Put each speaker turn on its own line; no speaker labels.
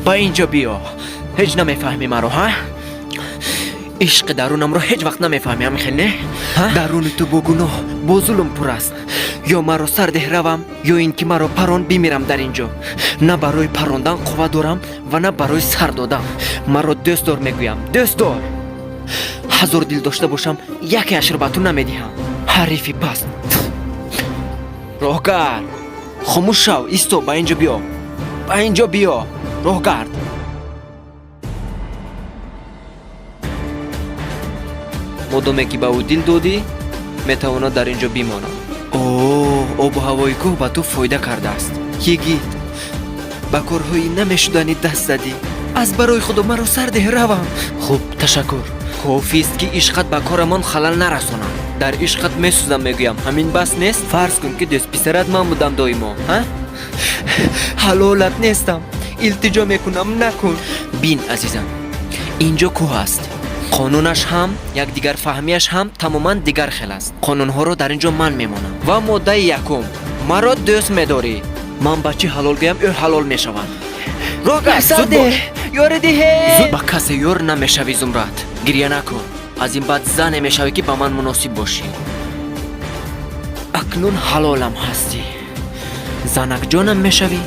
Ба ин ҷо биё. Ҳеҷ намефаҳмӣ маро, ҳа? Ишқи дарунамро ҳеҷ вақт намефаҳмӣ, ҳамин хел не? Даруни ту бо гуноҳ, бо зулм пур аст. Ё маро сар деҳ равам, ё ин ки маро парон бимирам дар ин ҷо. На барои парондан қувва дорам ва на барои сар додан. Маро дӯст дор мегӯям, дӯст дор. Ҳазор дил дошта бошам, якеашро ба ту намедиҳам. Ҳарифи паст. Роҳгард, хомӯш шав, исто, ба ин ҷо биё. Ба ин ҷо биё, роҳгард. Модоме ки ба ӯ дил додӣ, метавонад дар ин ҷо бимонад. О, обу ҳавои кӯҳ ба ту фоида кардааст. Йигит, ба корҳои намешуданӣ даст задӣ. Аз барои Худо маро сар деҳ равам. Хуб, ташаккур. Кофист ки ишқат ба корамон халал нарасонад. Дар ишқат месӯзам мегӯям, ҳамин бас нест? Фарз кун ки дӯстписарат ман будам доимо, ҳа? Ҳалолат нестам. Илтиҷо мекунам, накун. Бин, азизам, ин ҷо кӯҳ аст. Қонунаш ҳам, якдигарфаҳмиаш ҳам тамоман дигар хел аст. Қонунҳоро дар ин ҷо ман мемонам. Ва моддаи якум: маро дӯст медорӣ. Ман ба чӣ ҳалол гӯям, ӯ ҳалол мешавад. Роҳгард, зуд бош.
Ёри диҳед.
Зуд ба касе ёр намешавӣ, Зумрад. Гирья накун. Аз ин баъд зане мешавӣ, ки ба ман муносиб бошӣ. Акнун ҳалолам ҳастӣ. Занакҷонам мешавӣ.